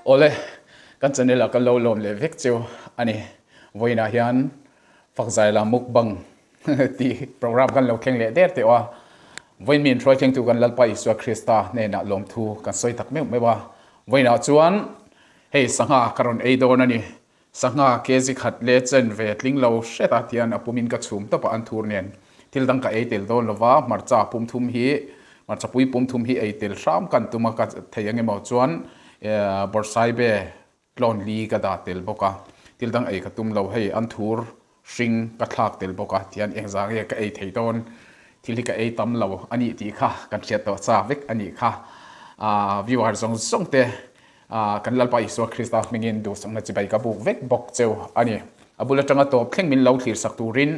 Awle, kan channel ah kan lo lawm leh vek cheu a ni. Vawiinah hian Fakzaila mukbang tih program kan lo thleng leh der teh a. Vawiin mi inhruai thlengtu kan Lalpa Isua Krista hnenah lawmthu kan sawi tak meuh meuh a. Vawiinah chuan hei sangha ka rawn ei dawn a ni. Sangha kg khat leh chen ve tling lo hret a tian a pumin ka chhum tawp a an thur nen thil dang ka ei tel dawn lova hmarcha pum thum hi hmarcha pui pum thum hi ei tel hram kan tum a ka thei ang emaw chuan bawrhsaibe tlawn li ka dah tel bawk a thil dang ei ka tum lo hei an thur hring ka thlak tel bawk a tian engzah nge ka ei thei dawn thil hi ka ei tam lo a nih tih kha kan hriat tawh cha vek a nih kha viewer zawng zawng te Kan Lalpa Isua Krista hmingin duhsakna chibai ka buk vek bawk cheu a ni. A bul atanga tawp thleng min lo thlirsak turin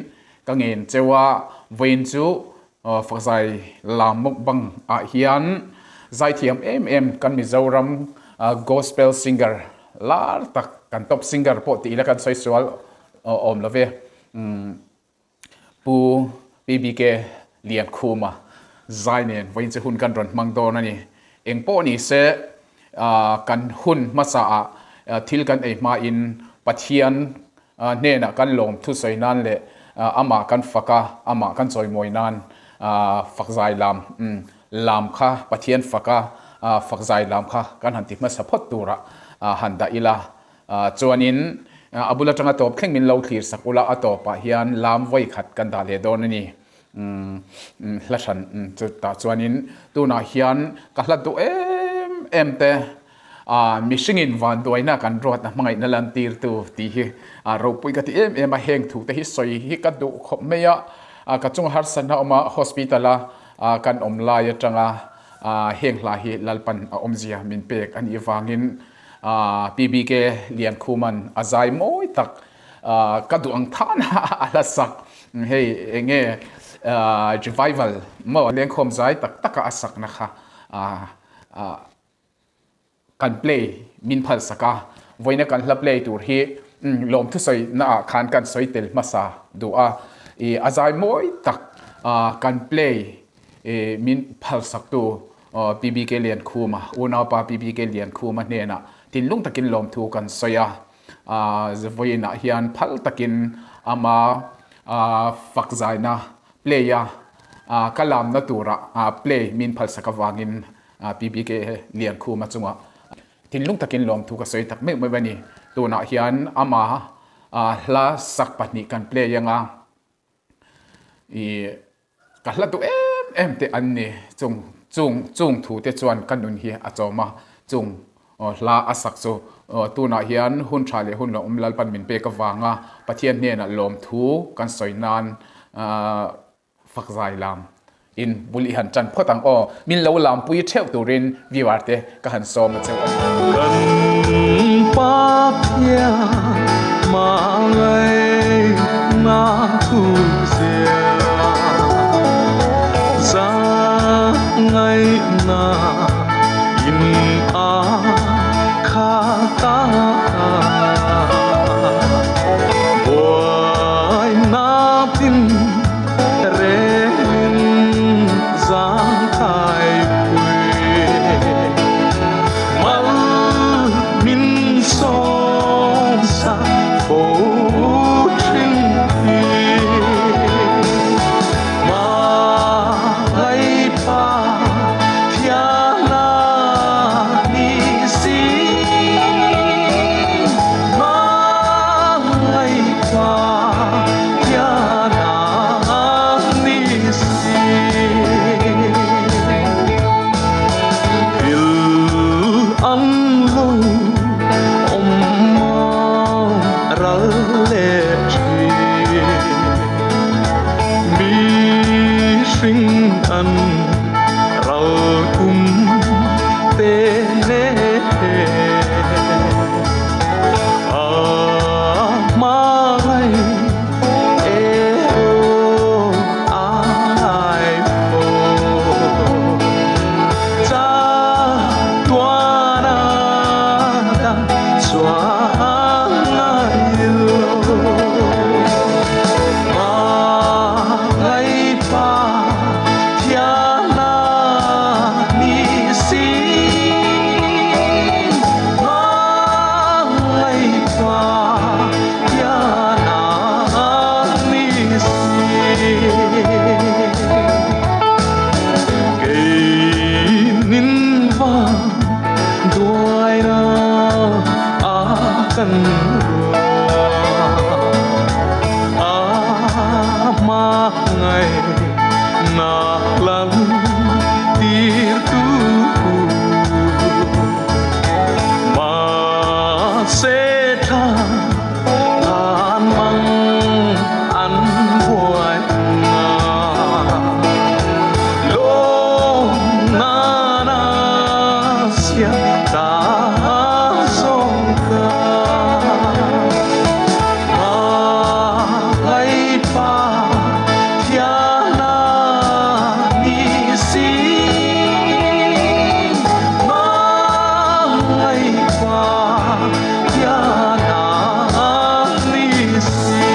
ka ngen cheu a, vawiin chu Fakzai lam mukbang ah hian zaithiam em em kan Mizoram Gospel singer lar tak kan top singer pawh tih ila kan sawi sual awm lo ve. Pu PBK Liankhuma zai nen vawiin chu hun kan rawn hmang dawn a ni. Eng pawh ni se kan hun hmasa ah thil kan ei hma in Pathian hnenah kan lawm thusawi nan leh amah kan fak a, amah kan chawimawi nan fak zai lam lam kha Pathian fak a fak zai lam kha kan han ti hmasa phawt turah han dah ila. Chuanin a bul atanga tawp thleng min lo thlir sak ula a tawpah hian lam vawi khat kan dah leh dawn a ni. Hla hran chu tah chuanin tunah hian ka hla duh em em te mihringin vanduaina kan ruat a hmangaihna lantirtu tih hi ropui ka ti em em a, heng thu te hi sawi hi ka duh khawp mai a, ka chunga harsatna awm a hospital a kan awm lai atanga heng hla hi Lalpan a awmzia min pek a nih vangin PBK Liankhuman a zai mawi tak ka duh ang than a la sak hei enge revival maw lengkhawm zai tak taka a sakna kha kan play min phal sak a vawiina kan hla play tur hi lawmthusawi na ah khan kan sawi tel hmasa duh a a zai mawi tak kan play min phal sak tu PBK Liankhuma, unaupa PBK Liankhuma hnenah thinlung takin lawmthu kan sawi a, vawiinah hian phal takin ama fakzaina play a ka lamna tura play min phalsak avangin PBK Liankhuma chungah thinlung takin lawmthu ka sawi tak meuh meuh a ni. Tunah hian ama hla sak pahnih kan play anga I ka hla duh em em te an ni. Chung chung chung thu te chuan ka nun hi a chawm a, chung hla a sak chu tunah hian hun tha leh hun lo awm Lalpan min pek avanga Pathian hnenah lawmthu kan sawi nan fakzai lam in bul i han tan phawt ang aw. Min lo lampui theuh turin viewer te ka han sawm a cheu a ni. Kan pa phian hmangaihna thu zia zahngaihna in a khat a. Buaina tin Remin zangthai pui mal min sawm sa fo thin hi Malai pa thiana ni si Malai pa kan ruah a hmangaihna lan tir tu mahse tha than mang an buai na lawm nana siam ta zawng ka hmangaih pa thiana ni si hmangaih pa thiana ni si.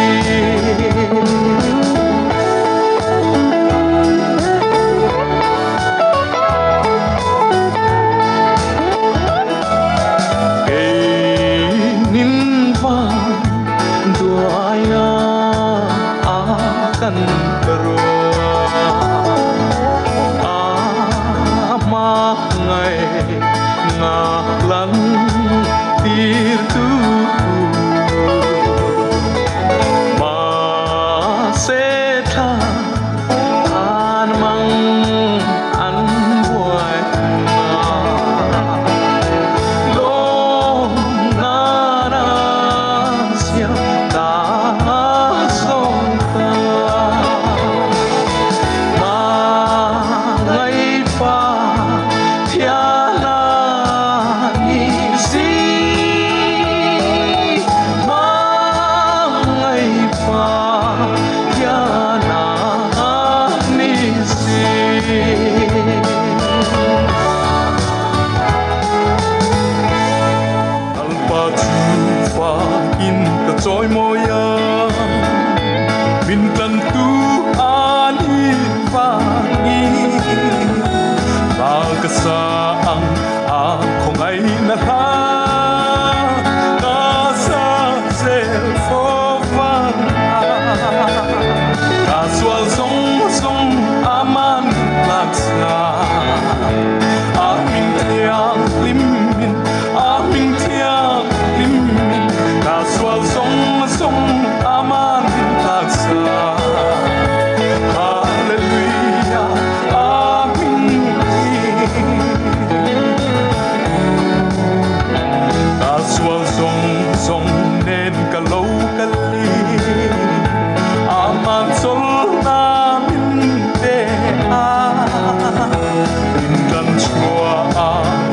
Keinin van duaia a kan ruah a hmangaihna lan tir tu mahse tha than mang an buai na lawm nana siam ta zawng ta hmangaih pa thiana ni si hmangaih pa thiana ni si. Lalpa chu fa in ka chawi mawi a, min tlan tu a ni vangin. Hla ka sa ang a khawngaihna hla, ka sa zel fo vang a. Ka sual zawng zawng a man tlak sa, a hming thianghlim in, a hming thianghlim in. Ka sual zawng zawng a man tlak sa, Hallelujah, a hming in. Ka sual zawng zawng nen ka lo kal in, aman chawlhna min pe a. Min tlan chhuah a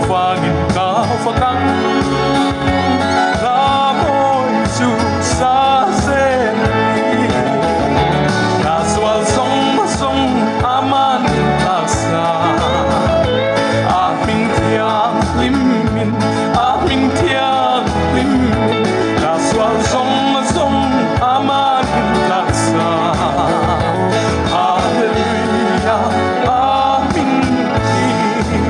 vangin ka fak ang, hla mawi chu sa zel in. Ka sual zawng zawng aman tlak sa, a hming thianghlim in, a hming thianghlim in. Ka sual zawng zawng aman tlak sa, Hallelujah, a hming in.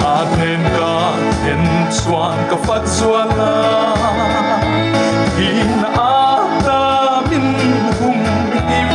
A hnen ka thlen chuan ka fak zual a, thihna ata min hum him.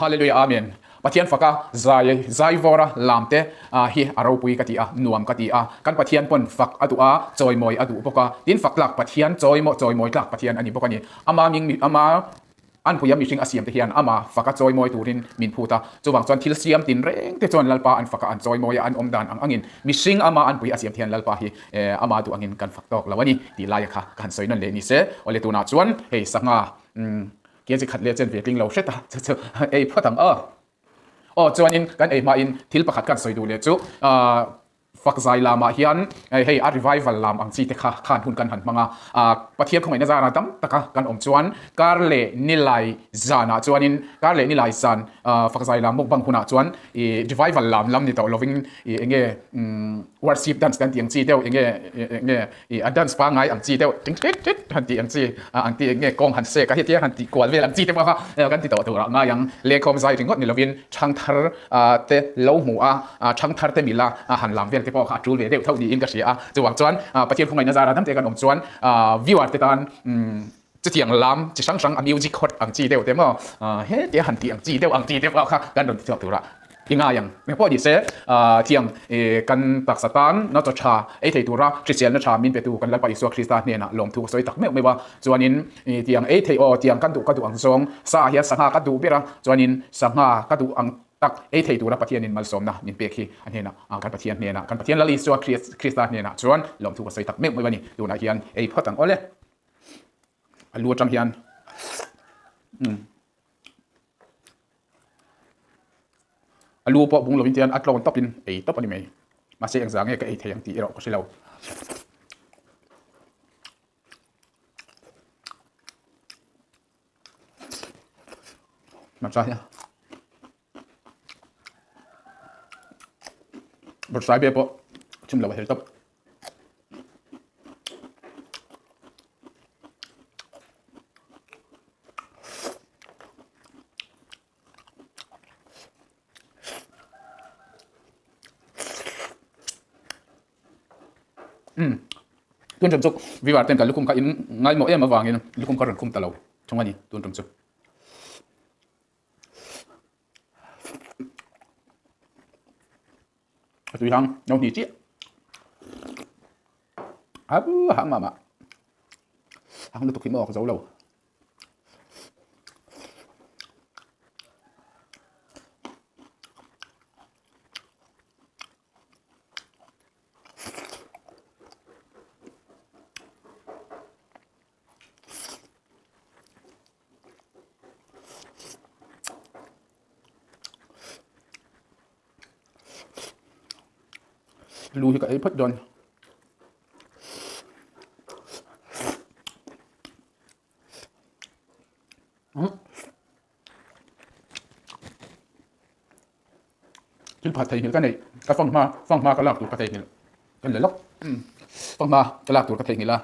Hallelujah Amen. Pathian faka zai zai vawra lam te hi a ropui ka ti a, nuam ka ti a. Kan Pathian pawn fak a duh a, chawimawi a duh bawk a. Tin fak tlak Pathian chawimaw chawimawi tlak Pathian a ni bawk a ni. Ama ming ama anpuia mihring a siam te hian ama faka chawimawi turin min phut a. Chuvang chuan thil siam tin reng te chuan Lalpa an faka an chawimawi a, an awm dan ang angin mihring ama anpui a siam te hian Lalpa hi ama duh angin kan fak tawk lo a ni tih laia kha ka han sawi nawn leh ni se. Awle tunah chuan hei sangha Kg khat leh chen ve tling lo hret a, chu chu ei phawt ang aw. Aw chuanin kan ei hmain thil pakhat kan sawi duh leh chu Fakzai lamah hian hei a revival lam ang chi te kha khan hun kan han hmang a, Pathian khawngaihna zara tam taka kan awm chuan kar leh nilai zanah chuanin kar leh nilai zan Fakzai lam mukbang hunah chuan i revival lam lam ni tawh lovin i enge worship dance kan tih ang chi deuh enge enge I a dance pangngai ang chi deuh ting tit tit han tih ang chi ang ti eng nge kawng han sek a hetia han tih kual vel ang chi te pawh kha kan ti tawh turah ngai ang. Lengkhawm zai ringawt ni lovin thangthar te lo hmu a, thangthar te mila han lam vel te pawh kha a tul ve deuh tho niin ka hria a. Chuvang chuan Pathian khawngaihna zara dam te kan awm chuan viewer te tan chutiang lam chi hrang hrang a music hot ang chi deuh te maw hetia han tih ang chi deuh ang chi te pawh kha kan rawn ti chhuak turah i ngai ang. Eng pawh ni se thiang kan taksa tan na chaw tha ei thei tura hriselna tha min petu kan Lalpa Isua Krista hnenah lawmthu ka sawi tak meuh meuh a. Chuanin tiang ei theih aw tiang kan duh ka duh ang zawng sa ah hian sangha ka duh ber a chuanin sangha ka duh ang tak ei thei tura Pathianin malsawmna min pek hi a hnenah kan Pathian hnenah kan Pathian Lal Isua Krista hnenah chuan lawmthu ka sawi tak meuh meuh a ni. Tunah hian ei phawt ang awle. A lu atang hian umm a lu pawh bung lovin tian a tlawn tawpin ei tawp a ni mai. Mahse engzah nge ka ei thei ang tih erawh ka hre lo. Hmarcha hian bawrhsai vel pawh chhun lo a hel tawp. Umm tun tum chu viewer ten kan lukhum kha in ngaimawh em avangin lukhum kha rawn khum ta lo thung a ni tun tum chu. A tui hang no hni chiah a bu hang mah mah hang lutuk hi maw ka zo lo. Lu hi ka ei phawt dawn. Thil phat theihnghilh ka neih ka fanghma fanghma ka lak tur ka theihnghilh ka la lawk fanghma ka lak tur ka theihnghilh a.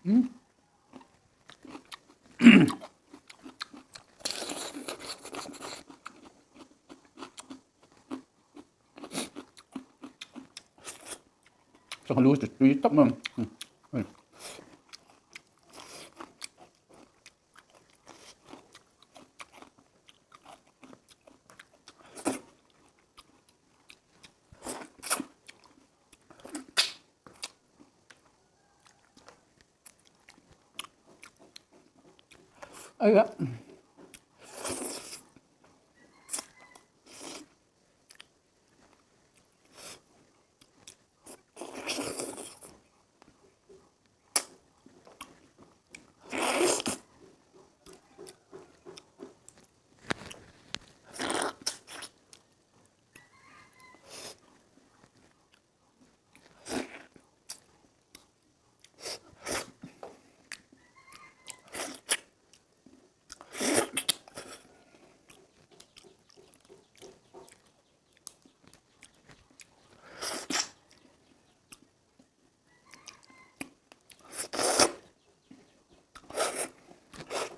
Sangha lu chu tui tak mai a. Ai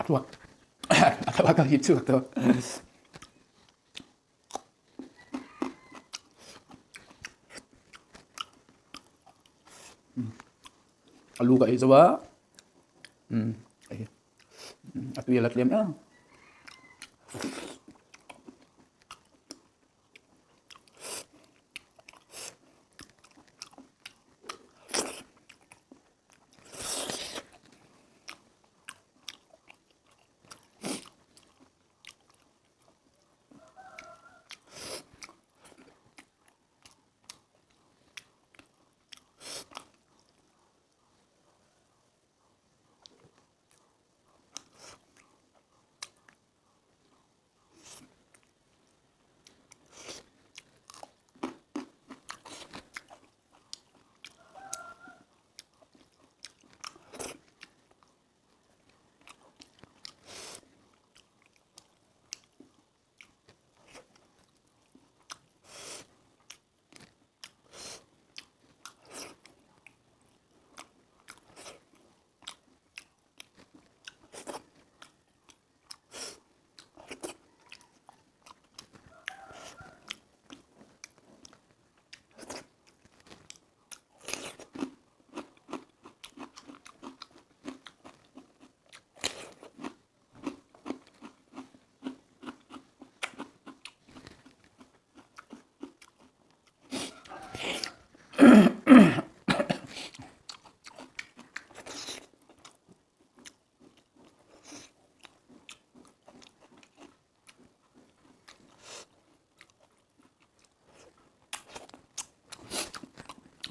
A thluak a thluak a hip chhuak tawh. A lu ka ei zo a a tui a la tlem em.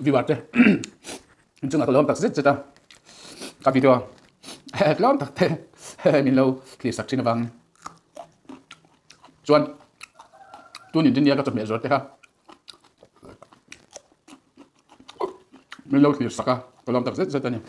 Viewer te chungah ka lawm tak zet zet a ka video tlawm tak te min lo thlir sak thin avang chuan tun in nia ka chawhmeh zawr te kha min lo thlir sak a ka lawm tak zet zet a ni.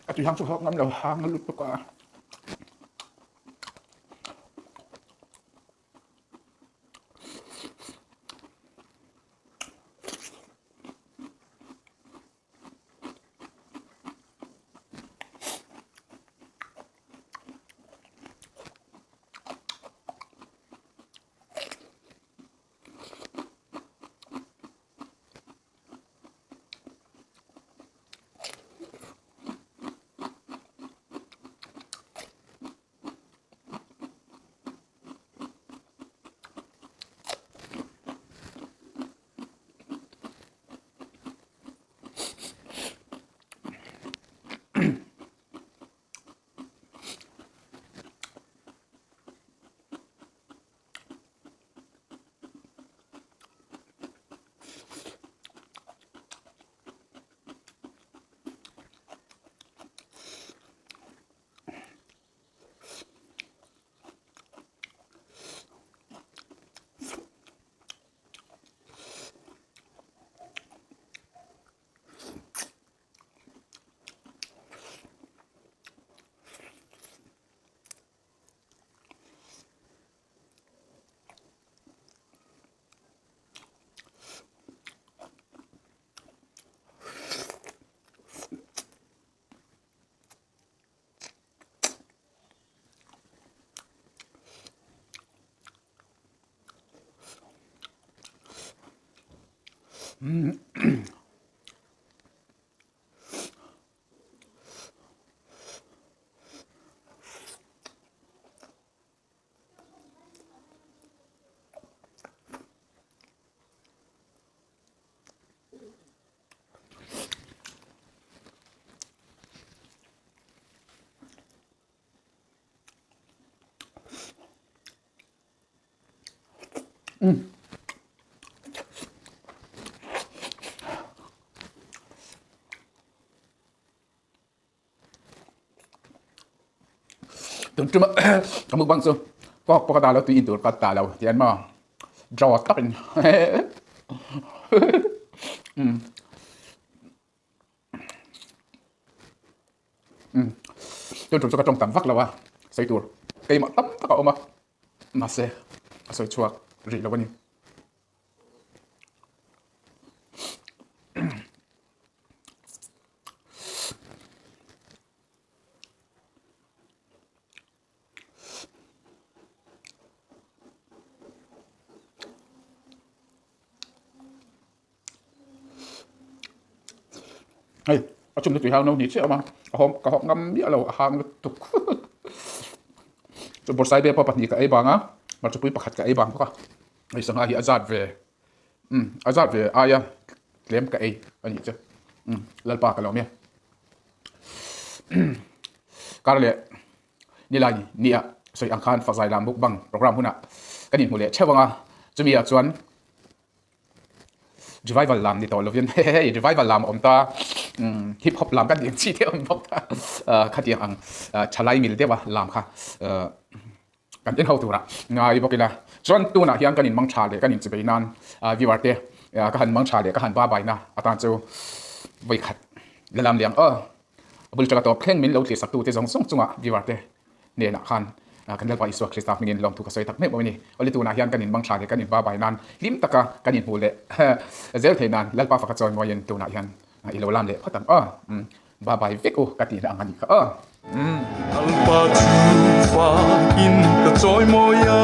A tui hang chu hawk ngam lo hang a lut bawk a. Tun tuma ka mukbang chu kawk pawh ka ta lo tui in tur ka ta lo tian maw draw takin Tun tum chu ka tawng tam vak lo a, sawi tur keimah tam tak a awm a, mahse a sawi chhuak rih lo a ni. Hei a chungte tui hang no ni chiah a awm a a hawm ka hawp ngam miah lo a hang lutuk chu bawrhsai bel pawh pahnih ka ei bang a hmarchapui pakhat ka ei bang bawk a hei sangha hi a zat ve umm a zat ve aia tlem ka ei a nih chu umm lalpa ka lo awm e kar leh nilai nia sawi ang khan fakzai lam mukbang program hunah kan inhmu leh theuh ang a chumi ah chuan. Revival lam ni tawh lovin hei revival lam a awm ta hip hop lam kan tih ang chi te a awm bawk ta khatiang ang thalai mil deuha lam kha kan en ho turah ngai bawk ila chuan tunah hian kan inmang tha leh kan inchibei nan viewer te ka han mang tha leh ka han ba baina atan chu vawikhat la lam liang aw a bul tanga tawp thleng min lo thlir sak tute zawng zawng chungah viewer te hnenah khan kan Lalpa Isua Krista hmingin lawmthu ka sawi tak meuh meuh a ni. Awle tunah hian kan inmang tha leh kan inba bai nan hlim taka kan inhmuh leh zel thei nan Lalpa faka chawi mawiin tunah hian i lo lam leh phawt ang aw. Ba bai vek u ka tihna ang a nih kha aw. Lalpa chu fakin ka chawi mawi a,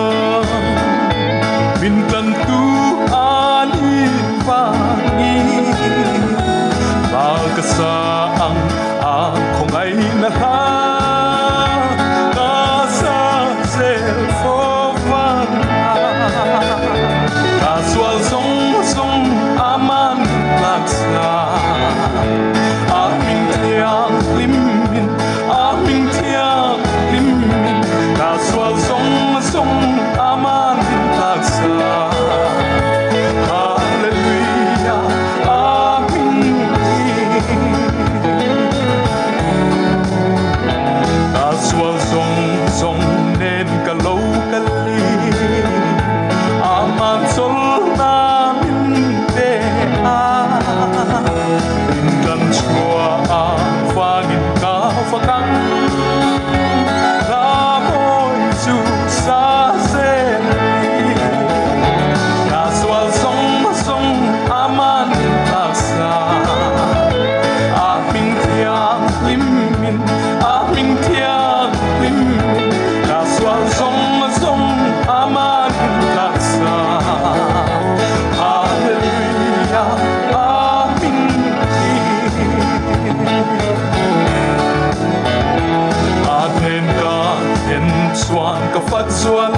min tlantu a ni vangin. Hla ka sa ang a khawngaihna hla ka sa zel fo vang a. Ka sual zawng zawng a man laksa a hming thianghlimin a hming thianghlimin ka sual zawng zawng a man laksa Hallelujah a hming Ka sual zawng zawng nen ka lo kal i Amah chawlhna min pe a Min tlan chhuah a vangin ka fak ang Hla mawi chu sa zel i Ka sual zawng zawng Amah min taksa A hming thianghlimin A hming thianghlimin Ka sual zawng zawng Amah min taksa Hallelujah A hming A hnen ka then chuan ka fat zual.